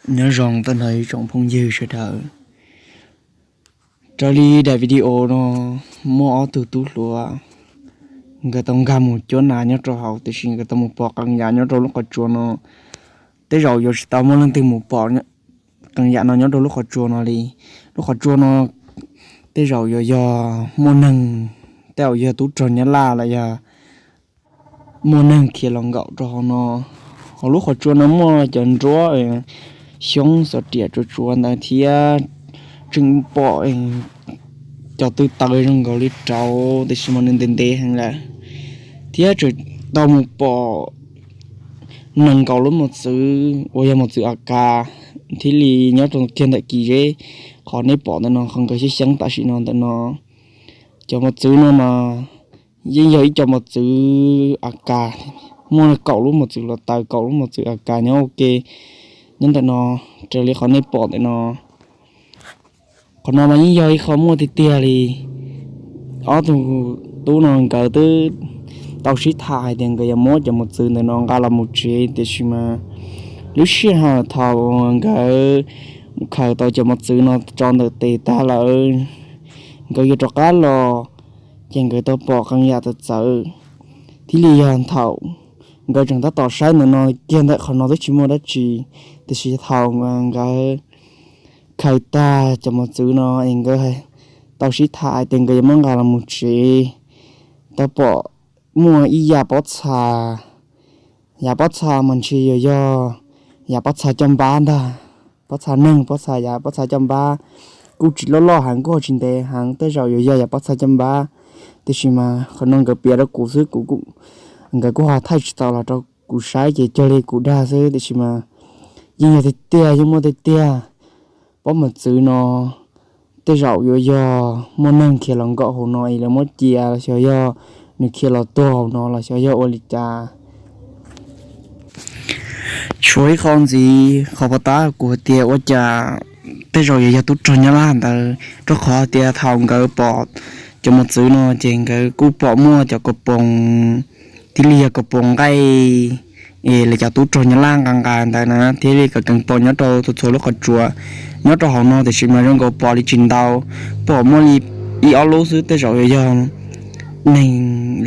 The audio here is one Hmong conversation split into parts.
Nyob zoo tag nrho ib tsoom phooj ywg sawv daws. Raws li daim video no muaj ob tug tub hluas, nkawd tau nkag mus cuab nas nyob rau hauv, tiam sis nkawd tau mus pom qee yam nyob rau lub qhov tsua no. Tej zaum yuav tsis tau muaj leej twg mus pom qee yam no nyob rau lub qhov tsua no li. Lub qhov tsua no tej zaum yuav yog muaj neeg, tej zaum yog tub rog Nyab Laj los yog muaj neeg khiav los nkaum rau hauv no. Hauv lub qhov tsua no muaj cov nruab xyoob xov riam tsuas tsuav ntawd thiab tseem pom cov tw taw zoo nkaus li rauv, tiam sis mas nws ntev ntev heev lawm. Thiab tseem tau mus pom nees nkaum lub mos txwv uas yog mos txwv A K, thiaj li nyob rau kiag ntawm kis zeb qhov nej pom ntawm no, qhov nkawd xyeeb xyeeb tam sim no ntawm no. Cov mos txwv no mas yeej yog ib co mos txwv A K, muaj kaum lub mos txwv hluav taws, kaum lub mos txwv A K nyob ua ke nyob ntawm no, raws li qhov nej pom ntawm no. Qhov no mas yeej yog ib qho muaj tiag tiag li. Ob tug tub no nkawd twb tau sib tham hais tias nkawd yuav muab cov mos txwv ntawm no nqa los mus tsev, tiam sis mas lub sij hawm thaum nkawd khaws tau cov mos txwv no tso ntawm tes tag lawm, nkawd yuav rov qab los, ces nkawd tau pom qee yam txawv txawv. Thiaj li yog thaum nkawd tseem tab tom saib ntawm no kiag ntawm qhov no twb tsis muaj dab tsi, tiam sis thaum nkawd khaws tag cov mos txwv no es nkawd tau sib tham hais tias nkawd yuav muab nqa los mus tsev, tau pom muaj ib yam pob txha. Yam pob txha mas ntshe yuav yog yam pob txha coj npab ntag. Pob txha neeg, pob txha yam pob txha coj npab, kuj tsis loj loj heev kuj ho tsis ntev heev, tej zaum yuav yog yam pob txha coj npab. Tiam sis mas qhov no nkawd piav rau kuv xwb, kuv, nkawd kuj ho thaij tsis tau los rau kuv saib ces cuag li kuv dag xwb, tiam sis mas yeej yog tiag tiag, yeej muaj tiag tiag. Pob mos txwv no tej zaum yuav yog muaj neeg khiav los nkaum hauv no es lawv muab cia los xyov yog nws khiav los tuag hauv no los xyov yog ua li cas. Tshuav ib qho ntxiv, qhov pov tab kuv hais tias ua cas tej zaum yuav yog tub rog Nyab Laj ntawd, rau qhov tias thaum nkawd pom cov mos txwv no ces nkawd kuj pom muaj cov kaus poos, thiaj li yog kaus poos nqaij es lawv cov tub rog Nyab Laj nqa nqa ntawd na, thiaj li kov kees pom nyob rau txhua txhua lub qhov tsua nyob rau hauv no, tiam sis mas zoo nkaus pom li tsis ntau, pom muaj li ib ob lub xwb, tej zaum yuav yog neeg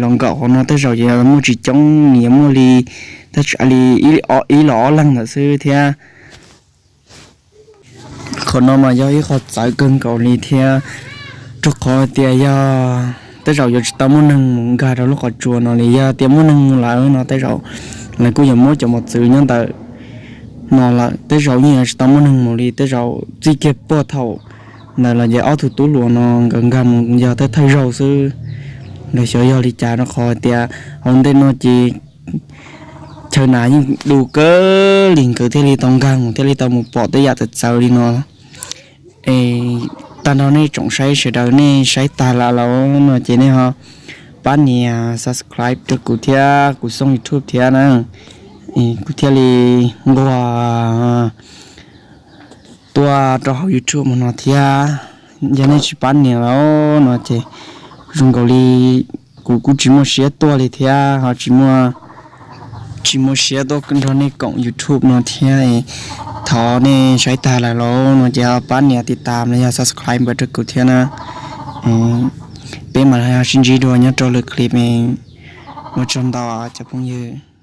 los nkaum hauv no tej zaum yuav muaj tsis coob, nws yuav muaj li, tab sis li ib los ob leeg ntawd xwb thiab. Qhov no mas yog ib qho txawv kawg nkaus li thiab, rau qhov tias yog tej zaum yuav tsis tau muaj neeg mus nkag rau lub qhov tsua no li, yog tias muaj neeg mus lawm no tej zaum lawv kuj yuav muab cov mos txwv nyob ntawm no lawm, tej zaum yeej yuav tsis tau muaj neeg mus li, tej zaum txij kiag puag thaum ntawd los ces ob tug tub hluas no nkawd nkag mus yog thawj thawj zaug xwb, los xyov yog li cas, rau qhov tias hauv ntej no ces chaw nas yeej du kawg li, nkawd thiaj li tau nkag mus thiaj li tau mus pom tej yam txawv txawv li no. Es tag nrho nej tsoom saib sawv daws nej saib tag lawm no ces nej ho pab nias subscribe rau kuv thiab kuv xoo YouTube thiab na, kuv thiaj li nquag tuaj rau hauv YouTube mus no thiab. Yog nej tsis pab nias lawm no ces zoo nkaus li kuv kuj tsis muaj siab tuaj li thiab ho tsis muaj, tsis muaj siab tuaj nrog nej koom YouTube no thiab. Thov nej saib tag lawm no ces ho pab nias tiv tas los yog subscribe rau kuv thiab na. Peb mam li ho sib ntsib dua nyob rau lwm clip. Ua tsaug ntau cov phooj ywg.